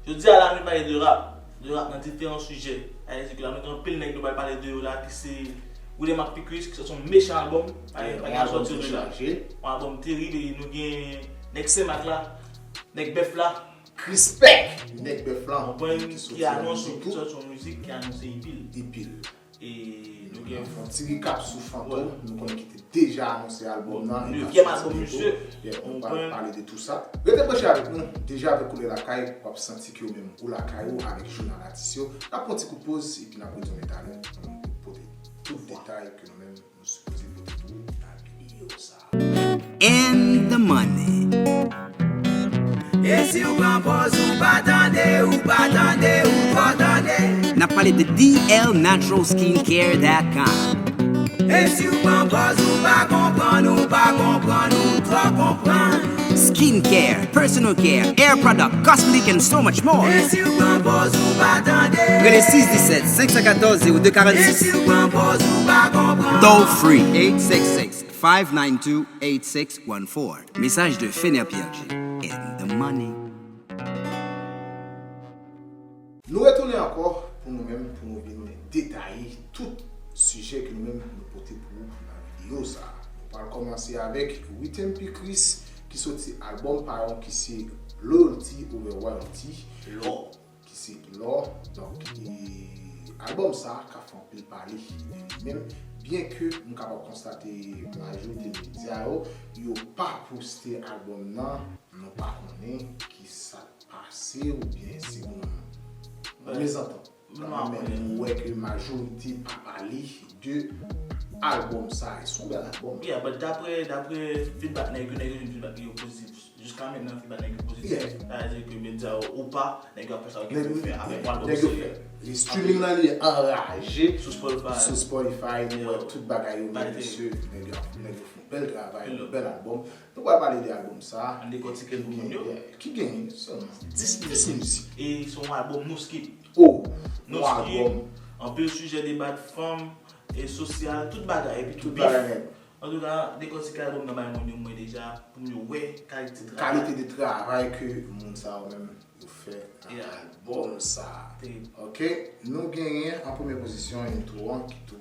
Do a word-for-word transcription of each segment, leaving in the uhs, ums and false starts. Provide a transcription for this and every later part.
Jodi a la, nou pale de rap. De rap nan diferan sijè. Sa vle di ke la, nou gen anpil nèg nou pral pale de yo la, ki se William ak Picris, ki sòti yon mechan albòm. Pa gen, pa gen a sòti de la. Yon albòm terib, e nou gen nèg Senmak la, nèg Bèf la. Krispèk, nèg Bèf la. Konprann, ki anonse, ki sòti yon mizik, ki anonse Ipil. Ipil. E nou gen fè yon ti recap sou Fantom. Nou konnen ki te deja anonse albòm nan. Nevyèm albòm misye. Yeah, nou pa pale de tou sa. Rete branche avèk nou. Deja avèk Koulè Lakay, w ap santi ke w menm ou lakay ou avèk jounal atis yo. N ap pran ti kout poz epi n ap retounen talè pou nou pote tout detay ke nou menm nou sipoze pote pou ou nan videyo sa. And the money. E si w pran pòz ou pa tande, ou pa tande, ou twò tande. N ap pale de D L Natural Skincare dot com. E si w pran pòz ou pa konprann, ou pa konprann, ou twò konprann. Skincare, personal care, hair product, cosmetic, and so much more. E si w pran pòz ou pa tande. Rele sis disèt, senk san katòz, zewo de karannsis. E si w pran pòz ou pa konprann. Toll free, eight six six, five nine two, eight six one four. Mesaj de Fener Pierre G and the money. Nou retounen ankò pou nou menm, pou nou vin detaye tout sijè ke nou menm nou pote pou ou nan videyo sa a. Nou pral kòmanse avèk Withem P. Chris ki soti albòm pa yo ki se Loyalty Over Royalty. Lò. Ki se Lò. Donk, e, albòm sa a ka fè anpil pale de li menm, byen ke m kapab konstate majorite medya yo, yo pa poste albòm nan, nou pa konnen ki sa k pase oubyen se yon mezantant. Men nou wè ke majorite pa pale de albòm sa a. E se yon bèl albòm. Yeah, but daprè, daprè feedback nèg yo, nèg yo jwenn feedback yo pozitif. Jiska mentnan, feedback nèg yo pozitif. Yeah. Sa vle di ke medya yo ou pa, nèg yo ap fè sa yo gen pou yo fè avèk yon albòm serye. Li streaming nan li anraje sou Spotify. Sou Spotify, nou wè tout bagay yo, men mesye, nèg yo, nèg yo fè yon bèl travay, yon bèl albòm. Nou pral pale de albòm sa a. Ann dekòtike l pou moun yo. Ki gen, ki gen sèlman dis mizik. E se yon albòm no skip. Oh, yon albòm. Anpil sijè deba de fanm, e sosyal, tout bagay, epi tout bif. Antouka, dekòtike albòm nan bay moun yo mwen deja, pou moun yo wè kalite travay. Kalite de travay ke moun sa yo menm yo fè nan albòm sa a. Ok, nou genyen an premye pozisyon intro an ki tou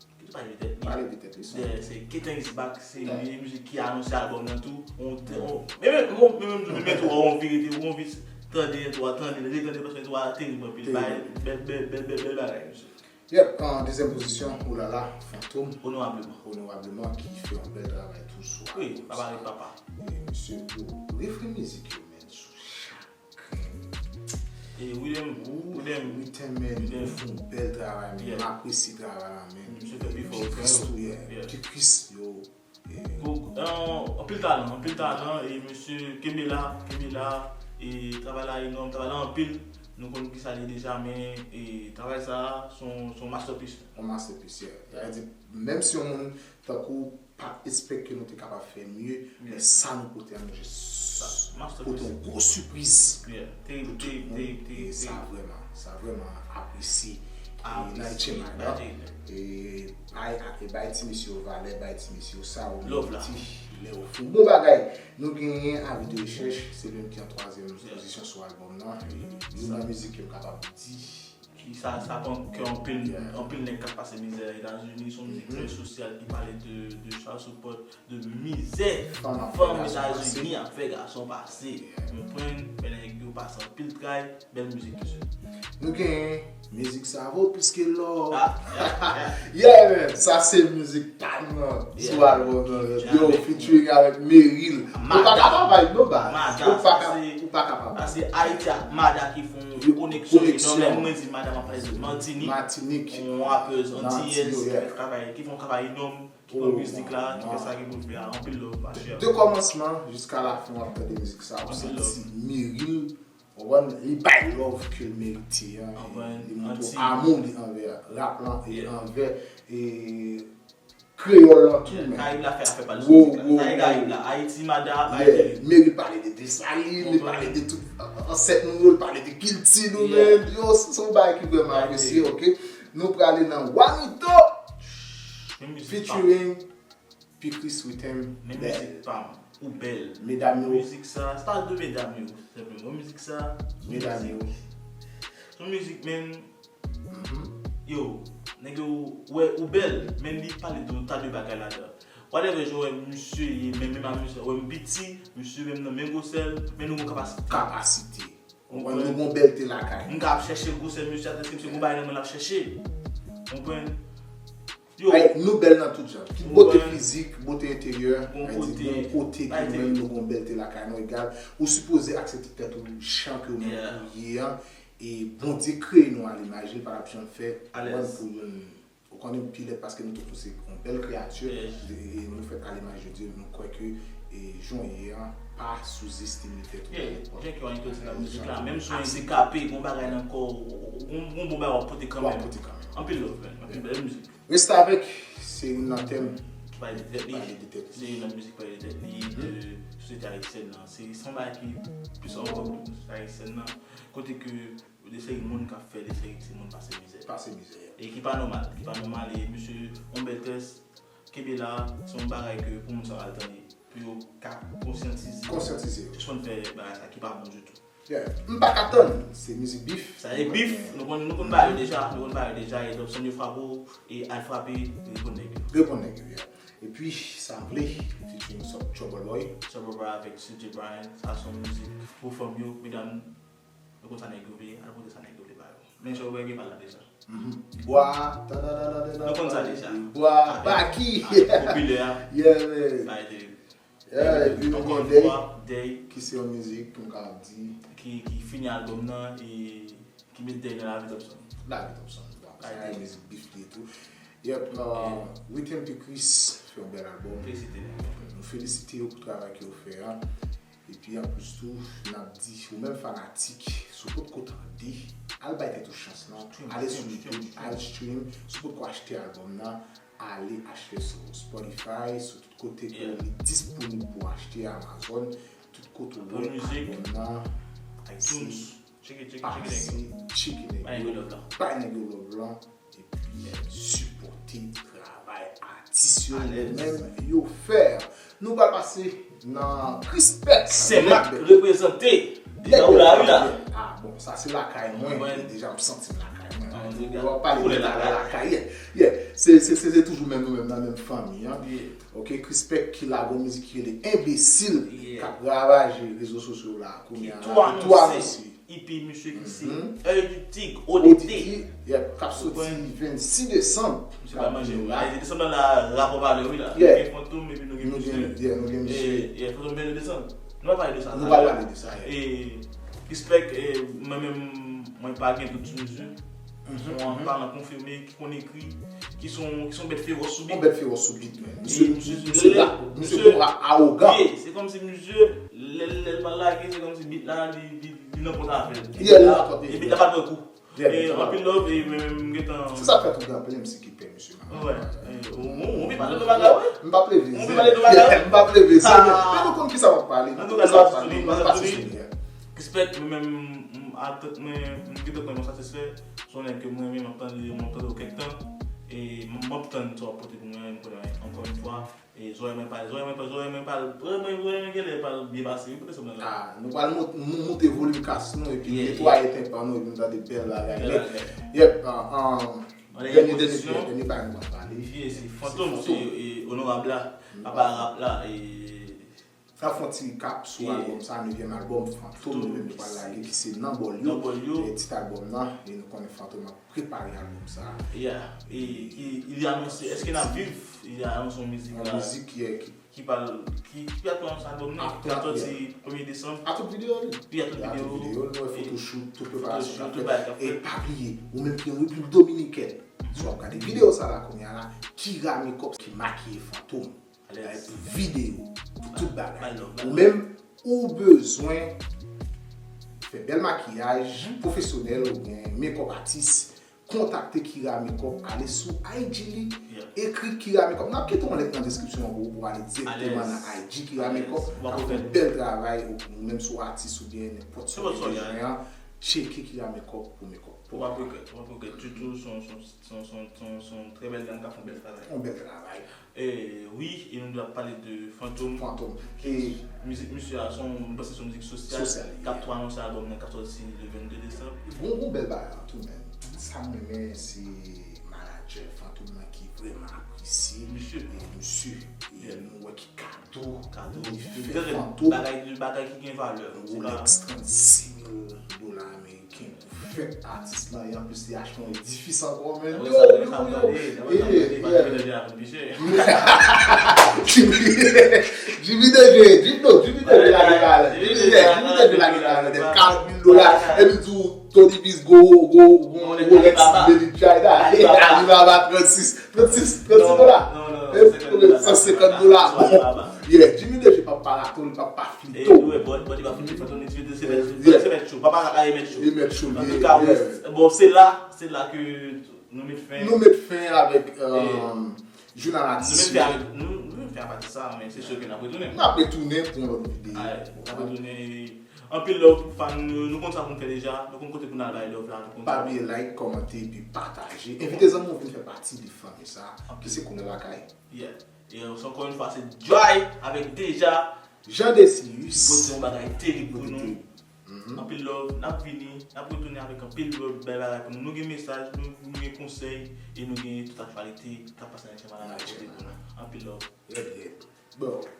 Ki tou pale de tèt li. Pale de tèt li, se K-Tank is back, se yon mizik ki anonse albòm nan tou. On, on, men menm, men menm, men menm tou, on vire, on vire, tande entwo a, tande l, retande, paske entwo a terib anpil. Bèl, bèl, bèl, bèl, bèl bagay, mesye. Yep, an dezyèm pozisyon, Oulala, Fantom. Onorableman. Onorableman, ki fè yon bèl travay tou sou albòm sa. Wi, papa rete papa. E mesye, yo, refren mizik yo, men, sou chak E William, William, William, men, ou fè yon bèl travay, men m apresye travay la, men. Misye fè pifò, frè. Ti Chris, yo. Pou, euh, anpil talan, anpil talan, e mesye, kenbe la, kenbe la, e travay la enòm, travay la anpil. Nou konn kisa li ye deja, men, e travay sa a, se yon, se yon masterpiece. Yon masterpiece, yeah. Sa vle di, menm si yon moun tankou pa t espere ke nou te kapab fè mye, men sa nou pote a, nou jis pote yon gwo sipriz pou tout moun. E sa vrèman, sa vrèman apresye. E Naytye Mada, e bay, e bay ti mesye yo valè, bay ti mesye yo sa yo merite. Lè yo fè yon bon bagay, nou genyen Avi de Rechèch, se li menm ki an twazyèm pozisyon sou albòm nan. E youn nan mizik ke m kapab di Ki sa, sa pran kè anpil, anpil nèg k ap pase mizè nan Etazini, se yon mizik trè sosyal ki pale de, de child support, de mizè fanm Etazini ap fè gason pase. Konprann, men nèg yo pase anpil tray, bèl mizik mesye. Nou gen mizik sa vo plis ke lò. Yeah, man, sa se mizik pa m nan sou albòm nan. Yo, featuring avèk Meryl. Ou pa ka pa vibe non, baz. Ou pa ka, ou pa ka pa vibe. Sa se Ayiti ak Mada ki fè yon koneksyon enòm. Lè mwen di Mada, m ap pale de Matinik. Matinik. Yon rapèz antiyèz ki fè travay, ki fè yon travay enòm, ki pran mizik la, ki fè sa ki pou l fè a. Anpil love, ma chère. De kòmansman jiska lafen, w ap tande mizik sa, w ap santi Meryl, ou konprann, li bay love ke l merite an. Li montre w amou li anvè rap lan e anvè, e, kreyòl lan tou, men. Karib la fè afè pa l sou mizik la. Sa e Karib la. Ayiti, Mada, Ayiti. Meryl pale de Desalin, li pale de tout ansèt nou yo, li pale de kilti nou, men. Yo, se yon bagay ki vrèman apresye, ok? Nou prale nan Wanito featuring Picris Rhythm, Men bèl. Mizik pa m, ou bèl. Medam yo, Mizik sa, se pa de medam yo, senpleman. Mizik sa, medam yo. Se yon mizik, men, Mhm. yo, nèg yo, wè, ou bèl, men li pale de yon ta de bagay ladan. Whatever jan wè misye ye, men menm a misye, wè m piti, misye menm nan men gwosè l, men nou gon kapasite. Kapasite. Konprann, nou gon bèlte lakay. M ka ap chèche gwosè misye a, tandiske misye gon bagay nan men l ap chèche. Konprann? Yo, Ay, nou bèl nan tout jan. Ki bote Mwen- fizik, bote enteryè, Bon sa vle di kote, bon kote ke bay nou te- menm nou gon bèlte lakay nou egal. Ou sipoze aksepte tèt ou jan ke ou menm Yeah. ou ye an. E Bondye kreye nou a limaj li, li pa t ap janm fè Alèz. Mwen pou youn. Ou konnen pi lèd paske nou tout nou se yon bèl kreyati. Yeah. E, e nou fèt a limaj de Dye, nou kwè ke e, jan w ye an, pa souzestime tèt ou. Yeah, jan ke w annik soti nan mizik la, menm si w andikape, gon bagay nan kò w, gon, gon bon bagay w ap pote W ap kanmenm. pote kanmenm. Anpil love, man. Anpil bèl mizik. Restavèk, se youn nan tèm Ki pale de tèt ki li. pale de tèt li. Se youn nan mizik pale de tèt li, de sosyete ayisyèn nan. Se, se yon bagay ki plis ankò pou sosyete ayisyèn nan. Kote ke de seri moun k ap fè de seri timoun pase mizè. Pase mizè. E ki pa nòmal. Ki pa nòmal. E misye, yon bèl tès, kenbe la, se yon bagay ke pou moun sa yo al tande. Pou yo ka konsyantize. Konsyantize yo. Sispann fè bagay sa ki pa bon ditou. Yeah. M pa ka tann, se mizik bif. Sa e bif, nou konn, nou konn ba yo deja, nou konn ba yo deja, e Dobson yo frape w, e al frape, reponn nèg yo. Reponn nèg yo, yeah. Epi, sa m vle, featuring Sou Trouble Boy. Trouble Boy avèk C J Bryan, sa se yon mizik pou fanm yo, medam, nou konn sa nèg yo vle, al pote sa nèg yo vle ba yo. Men Trouble Boy gen pa la deja. Mhm. Bwa, ta ta ta ta ta. Nou konn sa deja. Bwa, Avèk- baki. avèk popilè a. Yeah, man. Sa rete. Yeah, epi nou Ankò gen yon Dèy, fwa, Dèy. Ki se yon mizik, m ka di. Ki, ki fini albòm nan, e ki met Dèy nan lavi Dobson. Lavi Dobson. Bon, sa Aye. Yon mizik bif li tou. Yep, uh, Rhythm Picris fè yon bèl albòm. Felisite nèg yo. Nou felisite yo pou travay ke yo fè a. Epi anplis tou, n ap di, ou menm fanatik, si w potko tande, al bay tèt ou chans lan, Stream, ale sou stream, YouTube, stream, stream. Al stream. Si w potko achte albòm nan, ale achte sou Spotify, sou tout kote ke Yeah. li disponib pou achte, Amazon, tout kote ou Apple wè Music, albòm nan, iTunes. Check it, check it, check it, pase, check it. tcheke nèg Bay yo, nèg yo love la. Bay nèg yo love lan, epi sipòte travay atis yo Alèz. menm yo fè. Nou pral pase nan Krispèk. Senmak reprezante. Deja ou la, wi la. Ah bon, sa se lakay mwen. Mwen- Deja m santi m lakay mwen. Ah, Mwen nèg la. pa pale Koulè de lakay. Lakay. Yeah. Yeah. Se, se, se, se toujou menm nou menm nan menm fanmi an. Yeah. Ok, Krispèk ki lage yon mizik ki rele Enbesil, Yeah. k ap ravaje rezo sosyo la kounye a. Ki tou anonse. E pi misye ki se Mhm. Œil du Tigre, O D T. O D T, yeah, k ap soti vennsis desanm. Misye pa manje, wi. Ay, desanm nan la, rapò valè, wi, la. Yeah. Gen Fantom, epi nou gen Nou misye. gen, yeah, nou gen misye. E, e, Fantom vennsis desanm. Nou pa pale de sa. Nou pa pale de sa, yeah. E, Krispèk, e, mwen menm, mwen pa gen dout sou misye. Se yon talan konfime, ki konn ekri, ki se yon, ki se yon bèt fewòs sou Yon bit. bèt fewòs sou bit, men. Misye, E, misye, misye, misye lè- la, misye misye- bon a- awogan. Ye, se kòmsi misye, lè, lè l pral lage, se kòmsi bit la, li, li, li nan pòtafè l. Yeah, li nan pòtafè l. E bit la pa t pran kou. Yeah, E, bit la pa anpil love, e mwen menm m gentan. Se sa k fè tou gen anpil M C ki pè misye, man. Wè. E, ou, ou, ou vin pale de bagay, wi. M pa pleve. Ou vin pale de bagay, wi. M pa pleve. Se Ah. men nou konn kisa m ap pale. Nou An konn tou ka, kisa m ap sa pale. sou li, Nou sa pa sou sou li. Li. Respect, mwen menm, m, atant mwen, m gentan konn mwen satisfè. Se yon nèg ke mwen menm, m ap tande, m ap tande w kèk tan. E m, m ap tann sa w ap pote pou mwen, m konnen ankò yon fwa. E zòrèy mwen pa, zòrèy mwen pa, zòrèy mwen pa, zòrèy mwen, zòrèy mwen genlè pa byen pase, wi, pou desanm nan la. Ah, nou pral mont-, mou-, moute volim kas nou, epi Yeah, netwaye tenpan nou, epi nou tande bèl bagay. Bèl Men, bagay. yep, ah, ah, Ann, dènye, dènye, pozisyon. Dènye bagay nou pral pale. Ye, se Se Fantom, se Fantom. e, onorab la, papa rap la, e N ap fè yon ti recap sou Yeah. Albòm sa, nevyèm albòm Fantom, Fantom, nou menm nou pral lage, ki se Nan Bòl Yo. Nan Bòl Yo. E tit albòm nan, e nou konnen Fantom ap prepare albòm sa. Yeah, e, e, il anonse, èske n ap viv? Il anonse yon mizik Yon la. Mizik, yeah, ki Ki pral, ki, ki pral anonse albòm nan, ki Apre, pral soti yeah. premye desanm. A tout videyo li. Pi a tout A tout videyo. videyo, nou wè E photoshoot, tout preparasyon photoshoot, k tout ap bagay k ap fèt. E fèt. Pa bliye, ou menm ki an Repiblik Dominikèn, si w ap gade videyo sa la kounye a la, Kira Makeup ki makiye Fantom. Alèz. Pou videyo, pou tout bagay. Ba love, ba Ou love. menm, ou bezwen fè bèl makiyaj, pwofesyonèl oubyen makeup artist, kontakte Kira Makeup, ale sou I G li, Yeah. ekri Kira Makeup. N ap kite yon link nan deskripsyon an pou ou ale dirèkteman Alèz. nan I G Kira Alèz. Makeup, W ap k ap fè regrèt. bèl travay, ou menm si w atis oubyen nenpòt sa Nenpòt sa w ye. Bezwen an, tcheke Kira Makeup pou makeup. W ap regrèt, w ap regrèt ditou, se yon, se yon, se yon, se yon, se yon, se yon trè bèl dam k ap fè yon bèl travay. Yon bèl travay. Eh, wi, e nou ap pale de Fantom. Fantom. E mizik misye a, se yon, mwen panse se yon mizik sosyal. Sosyal, k ap tou anonse albòm nan k ap sòti le vennde desanm. Gon, gon bèl bagay lan tou, men. Sa m renmen, se manadjè Fantom nan ki vrèman apresye misye. E misye, e nou wè ki kado li fè Fantom. Bagay, bagay ki gen valè. Rolex trannsis mil dola ameriken. Fèt atis lan, e anplis li achte yon edifis ankò, men. Yo, yo, yo. Jimmy Deje, Jimmy, no, Jimmy Deje lage bagay la. Jimmy Deje, Jimmy Deje lage bagay la. De karant mil dola. Epi di w, Tony Biz, go, go, go, Rolex, made in China. Alibaba trannsis, trannsis, trannsis dola. San senkant dola. Yeah, Jimmy Deje pa pa rato, li pa pa flito. Li mèt cho. Papa a mèt cho. Antouka, bon, se la, se la ke nou met fen. Nou met fen avèk Jounal Atis. Nou met fen avèk, nou, nou met fen apati sa, men se sur ke n ap retounen. N ap retounen pou yon lòt videyo. N ap retounen. Anpil love pou fan nou, nou konn sa pou n fè deja, nou konn kote pou n al bay love la, nou konn. Pa bliye like, kòmante, epi pataje. Envite zanmi w vin fè pati de fanmi sa, ki se koulè lakay. Yeah. E, euh, ankò yon fwa, se Dry avèk Deja. Jean Decius. Ki pote yon bagay terib pou nou. Anpil love, n ap vini, n ap retounen avèk anpil lòt bèl bagay pou nou. Nou gen mesaj, nou, nou gen konsèy, e nou gen tout aktyalite k ap pase nan Ayiti, n ap pote pou nou. Anpil love. Red, red. Bon.